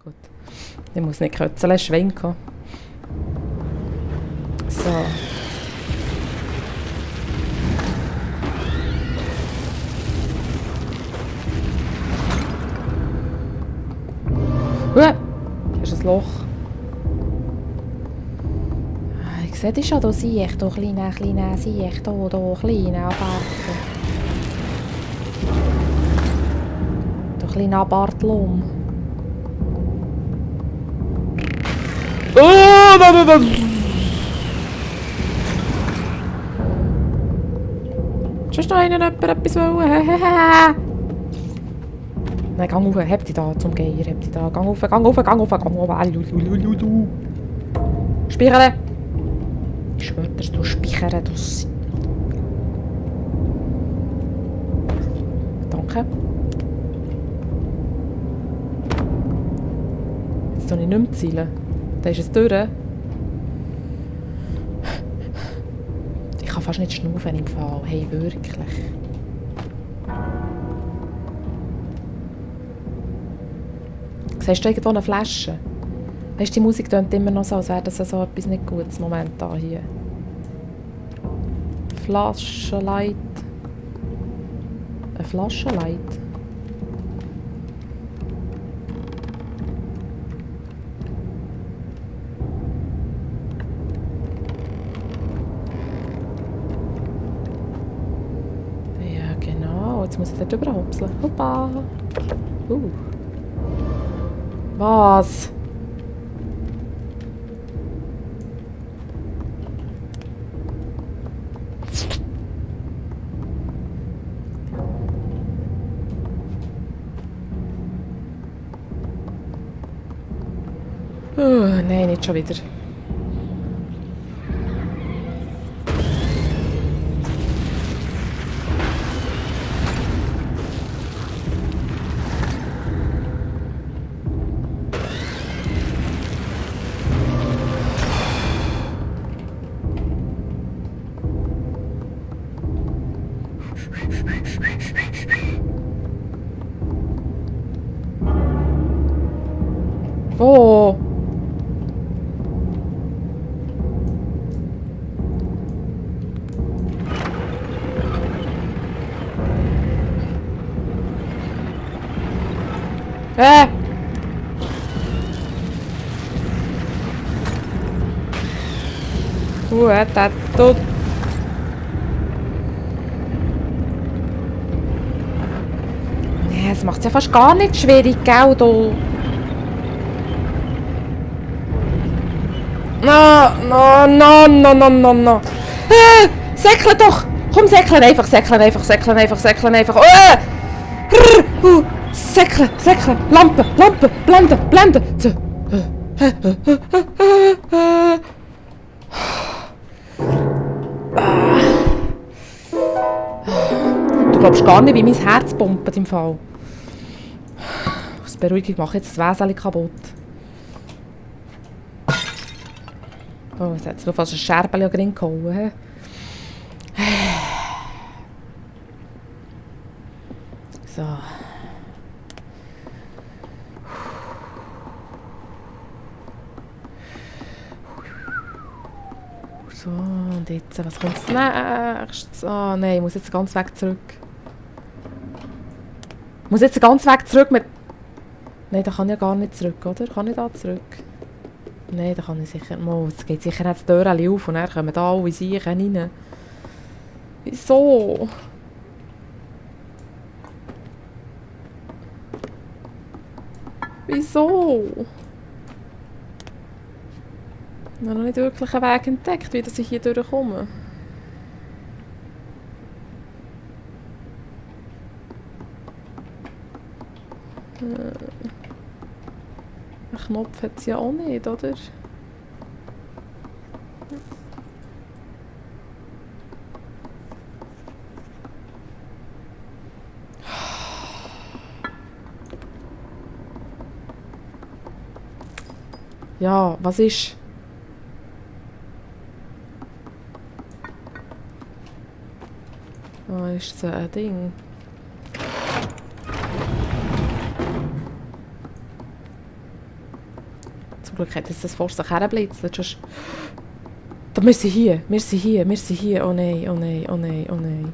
gut. Ich muss nicht kötzeln, schwenken. So. Hier ist ein Loch. Ich sehe dich schon, da sehe ich, da kleine, sehe ich, da, kleine Abarten. Da kleine Abartlum. Oh, da. Sonst noch einen jemand etwas wollen? Nein, gang rauf, heb dich da zum Geier, heb dich da. Gang rauf. Speichern! Ich schwöre dir, du speichern, du... Danke. Jetzt soll ich nicht mehr zielen. Da ist es durch. Ich kann fast nicht schnaufen im Fall. Hey, wirklich. Siehst du irgendwo eine Flasche? Weißt du, die Musik tönt immer noch so, als wäre das so etwas nicht Gutes momentan hier. Flaschenlight. Ein Flaschenlight. Ja, genau. Jetzt muss ich dort überhopseln. Hoppa! Was? Nein, nicht schon wieder. Wo? Tá todo... Nee, das macht es ja fast gar nicht schwierig, gell, da. No. Säckle doch! Komm, säckle einfach. Säckle! Lampe! Blende! So. Du glaubst gar nicht, wie mein Herz pumpt im Fall. Aus Beruhigung mache ich jetzt das Wäseli kaputt. Oh, jetzt hat es noch fast ein Scherbeli drin gehauen. So. So, und jetzt, was kommt als nächstes? Oh nein, ich muss jetzt ganz weg zurück. Mit... Nein, da kann ich ja gar nicht zurück, oder? Kann ich da zurück? Nein, da kann ich sicher... Jetzt geht sicher nicht die Tür auf und dann kommen da alle Siechen rein. Wieso? Ich habe noch nicht wirklich einen Weg entdeckt, wie ich hier durchkomme. Einen Knopf hat es ja auch nicht, oder? Ja, was ist? Oh, ist das ein Ding? Glück hat, dass das vor sich herblitzelt. Sonst... Da, wir sind hier, wir sind hier, wir sind hier. Oh nein, oh nein, oh nein, oh nein.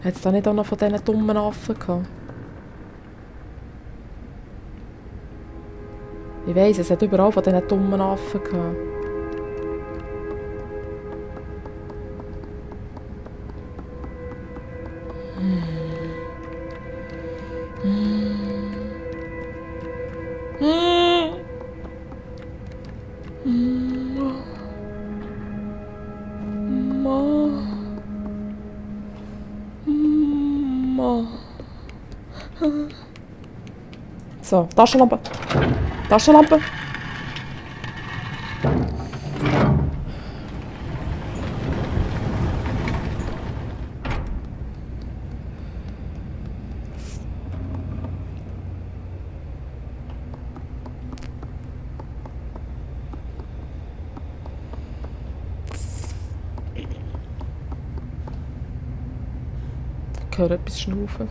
Hat es da nicht auch noch von diesen dummen Affen gehabt? Ich weiss, es hat überall von diesen dummen Affen gehabt. So, Taschenlampe. Taschenlampe. Ich höre etwas schnaufen.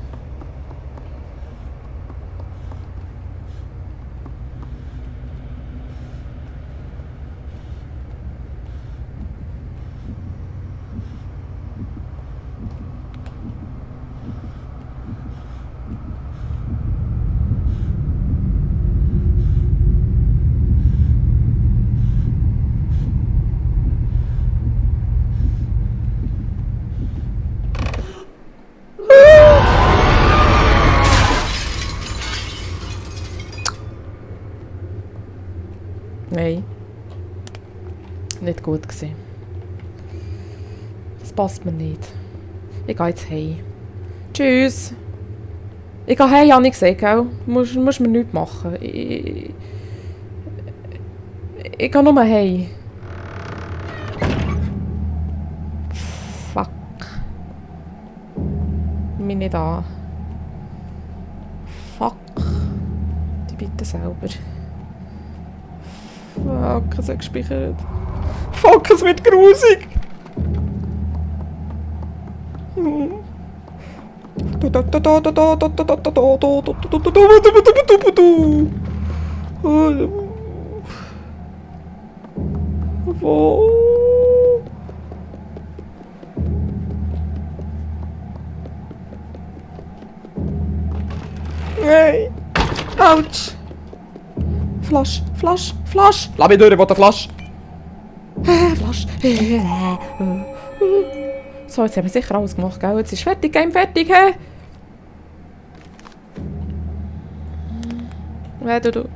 Nein. Nicht gut gewesen. Das passt mir nicht. Ich gehe jetzt heim. Tschüss. Ich gehe heim, habe ich gesagt, gell? Du musst mir nichts machen. Ich gehe nur heim. Fuck. Mich nicht an. Fuck. Die bitte selber. Fuck, es hat gespeichert. Fuck, es wird grusig. Wo? Nein. Autsch. Flasch, Flasch, Flasch. Lass mich durch, warte, Flasch. Flasch. So, jetzt haben wir sicher alles gemacht, gell? Jetzt ist fertig, Game fertig, hä? Warte du.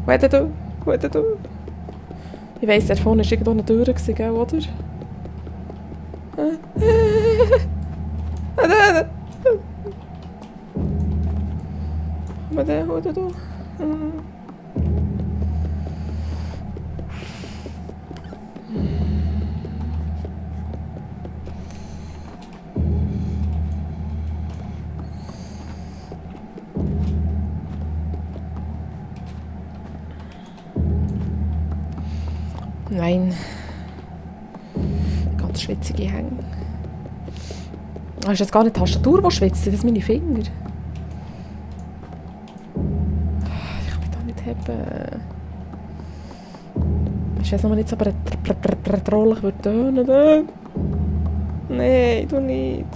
Warte du. Warte du. Ich weiss, der vorne war irgendwo eine Tür, gell, oder? Warte du. Nein. Ganz schwitzige Hänge. Ist das gar nicht die Tastatur, die schwitzt? Das sind meine Finger. Ich kann mich da nicht haben. Ich weiß noch nicht, ob er trollig wird tönen. Nein, du nicht.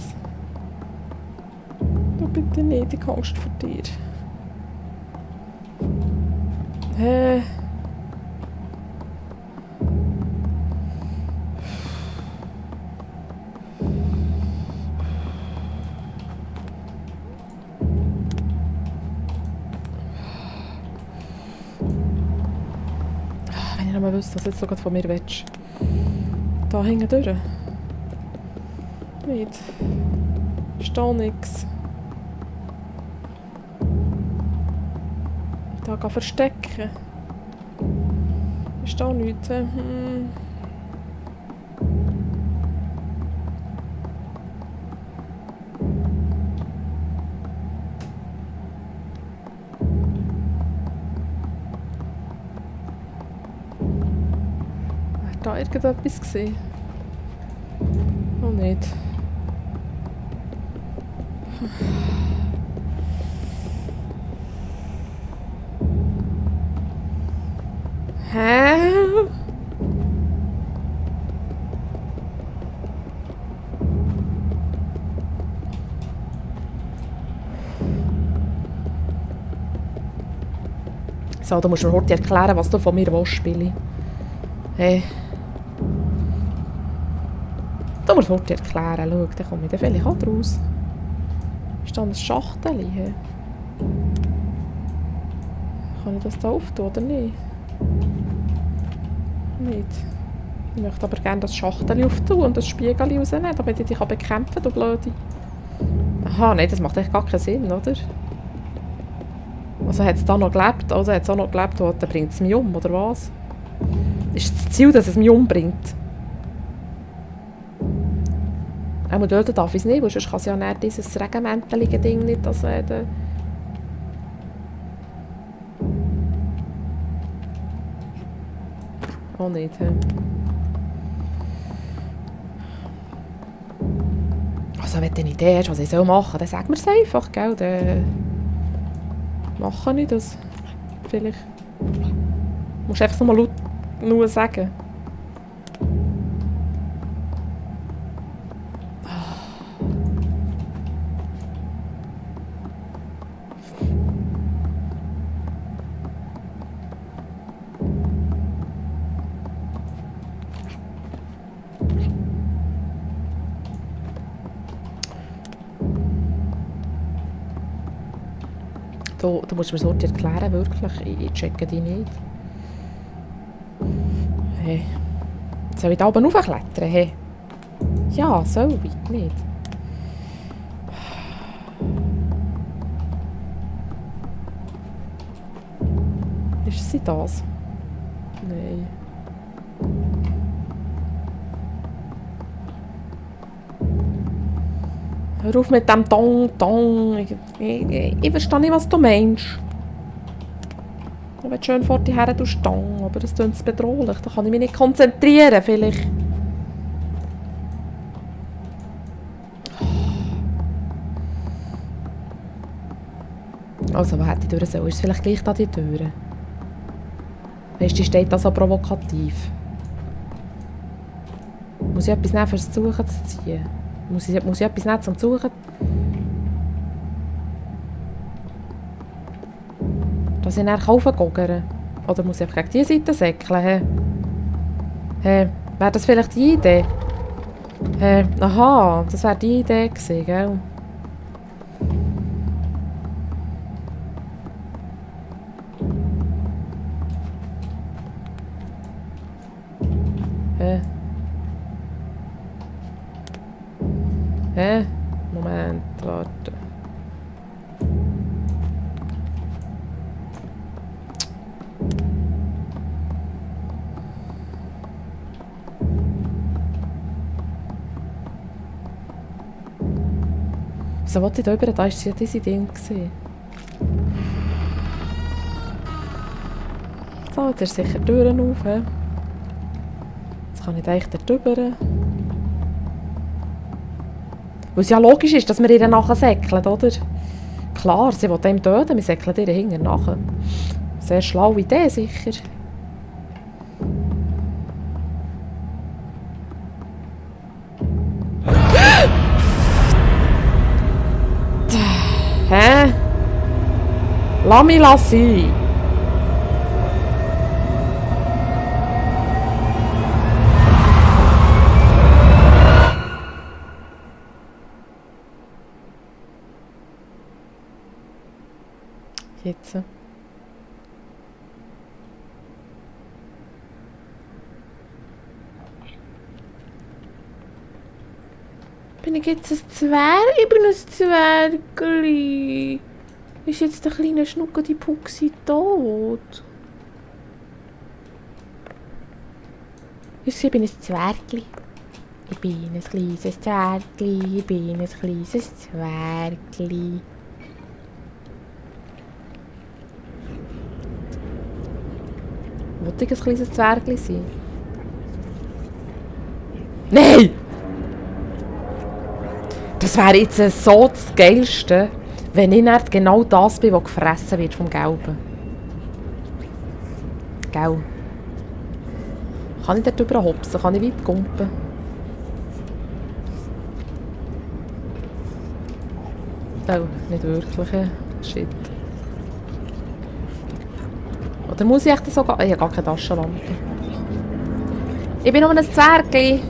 Du bitte nicht, ich habe Angst vor dir. Hä? Wenn ich noch mal wüsste, was jetzt sogar von mir willst. Da hinten durch. Nicht. Stehe nix. Da gehen verstecken. Ich stehe nichts. Da irgendetwas gesehen? Oh nicht. Hä? So, du musst mir heute erklären, was du von mir willst, Billy. Hey. Du musst heute erklären, schau, dann komme ich dann vielleicht auch raus. Ist da ein Schachtel? Hey. Kann ich das da auftun oder nicht? Nicht. Ich möchte aber gerne das Schachtel auftun und das Spiegel rausnehmen, damit ich dich bekämpfen kann, du Blöde. Aha, nein, das macht echt gar keinen Sinn, oder? Also hat es da noch gelebt, also hat es auch noch gelebt, dann bringt es mich um, oder was? Ist das Ziel, dass es mich umbringt? Auch dort darf ich es nicht, weil sonst kann es ja nicht dieses regimentelige Ding nicht, also auch nicht, he? Also wenn du eine Idee hast, was ich machen soll, dann sag mir es einfach, gell? Dann mache ich das. Vielleicht. Du musst einfach nur laut nur sagen. Du musst mir so erklären, wirklich. Ich checke dich nicht. Hey. Soll ich da oben raufklettern? Hey. Ja, soll ich nicht. Ist sie das? Nein. Hör auf mit dem Dong, Dong. Ich verstehe nicht, was du meinst. Ich will schön vor dir her, du Dong, aber das klingt bedrohlich. Da kann ich mich nicht konzentrieren, vielleicht. Also, wo hätte die Tür sollen? Ist es vielleicht gleich da die Tür? Weißt du, steht das so provokativ? Muss ich etwas nehmen, fürs Suchen zu ziehen? Muss ich etwas nehmen, zum Suchen? Dass ich dann raufgogere? Oder muss ich einfach gegen diese Seite säckeln? Hey, wäre das vielleicht die Idee? Hey, aha, das wäre die Idee gewesen, gell? Moment, warte. Wieso wollte ich da über? Da war ja diese Ding. So, jetzt ist sicher die Türen auf. He? Jetzt kann ich eigentlich da drüber. Weil es ja logisch ist, dass wir ihr nachher säckeln, oder? Klar, sie will ihm töten, wir säckeln ihr hinterher nachher. Sehr schlaue Idee, sicher. Hä? Lass mich sein. Jetzt. Bin ich jetzt ein Zwerg? Ich bin ein Zwergli. Ist jetzt der kleine Schnucke die Puxi tot? Ich bin ein Zwergli. Ich bin ein kleines Zwergli. Ich bin ein kleines Zwergli. Wollte ich ein kleines Zwergli sein? Nein! Das wäre jetzt so das Geilste, wenn ich nicht genau das bin, was gefressen wird vom Gelben. Gell? Kann ich dort drüber hopsen? Kann ich weit kumpen? Oh, nicht wirklich. Shit. Oder muss ich echt sogar... Ich habe gar keine Taschenlampe. Ich bin nur ein Zwergli.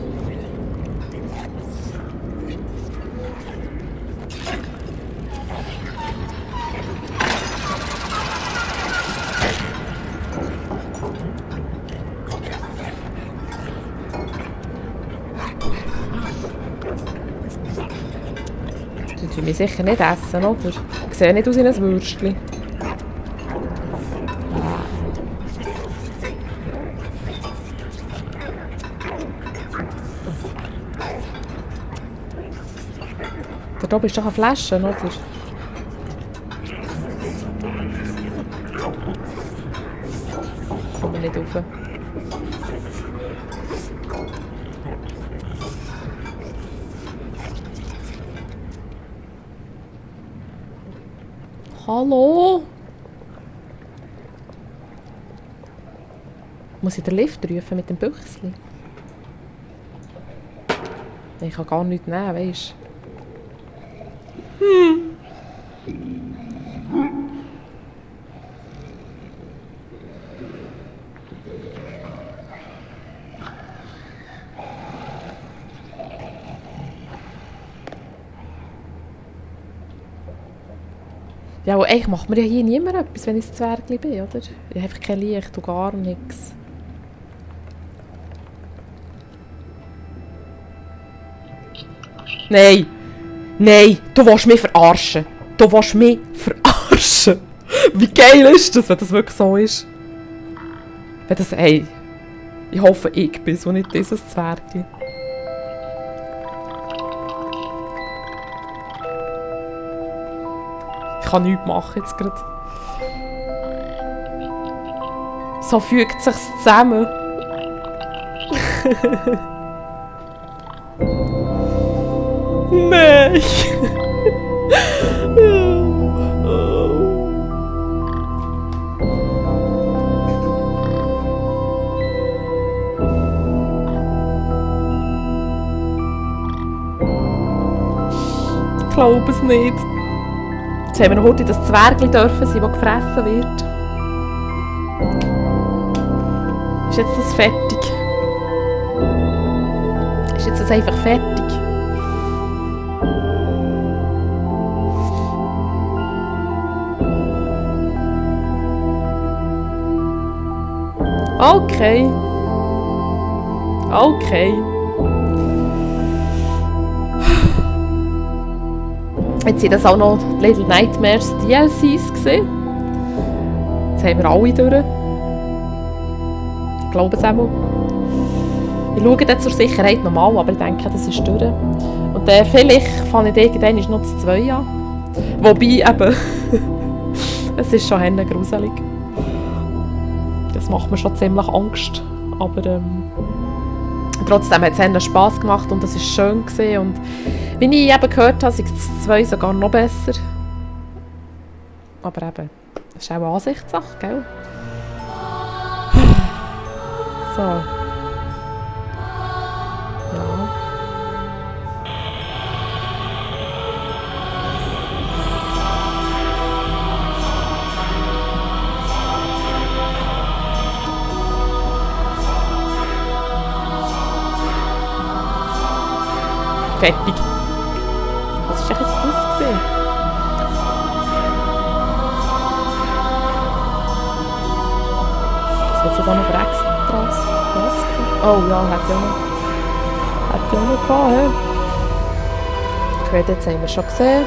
Die tun mich sicher nicht essen, oder? Ich sehe nicht aus wie ein Würstchen. Da oben ist doch eine Flasche, oder? Kommen wir nicht rauf. Hallo? Muss ich den Lift rufen mit dem Büchsli? Ich kann gar nichts nehmen, weisst du? Ja, aber eigentlich macht mir ja hier niemand etwas, wenn ich ein Zwergli bin, oder? Ich habe einfach kein Licht und gar nichts. Nein! Nein! Du willst mich verarschen! Du willst mich verarschen! Wie geil ist das, wenn das wirklich so ist? Wenn das... Hey! Ich hoffe, ich bin so nicht dieses Zwergli. Ich kann nichts machen jetzt gerade. So fügt es sich zusammen. Nein! Ich glaube es nicht. Jetzt haben wir noch heute das Zwergli dürfen sein, das gefressen wird. Ist jetzt das fertig? Ist jetzt das einfach fertig? Okay. Okay. Jetzt sind das auch noch die Little Nightmares DLCs gesehen. Jetzt haben wir alle durch. Ich glaube es auch mal. Ich schaue dann zur Sicherheit nochmal, aber ich denke, das ist durch. Und vielleicht fange ich irgendwann noch das 2 an. Wobei eben, es ist schon gruselig. Das macht mir schon ziemlich Angst. Aber trotzdem hat es Spass gemacht und es war schön gewesen. Und wie ich eben gehört habe, ist das 2 sogar noch besser. Aber eben, das ist auch eine Ansichtssache, gell? So. Ja. Fertig. Was ist denn jetzt das gesehen? Das hat sogar noch Extras. Was? Oh ja, hat ja noch. Hat ja noch gehabt, hä? Credits haben wir schon gesehen.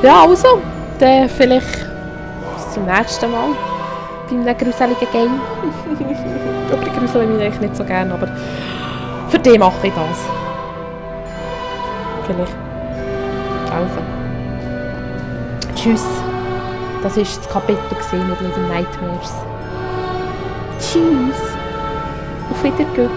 Ja, also. Dann vielleicht bis zum nächsten Mal. Bei einem gruseligen Game. Aber die Grusel mich eigentlich nicht so gerne, aber für den mache ich das. Vielleicht. Also. Tschüss. Das war das Kapitel mit Little Nightmares. Tschüss. Auf Wiedersehen.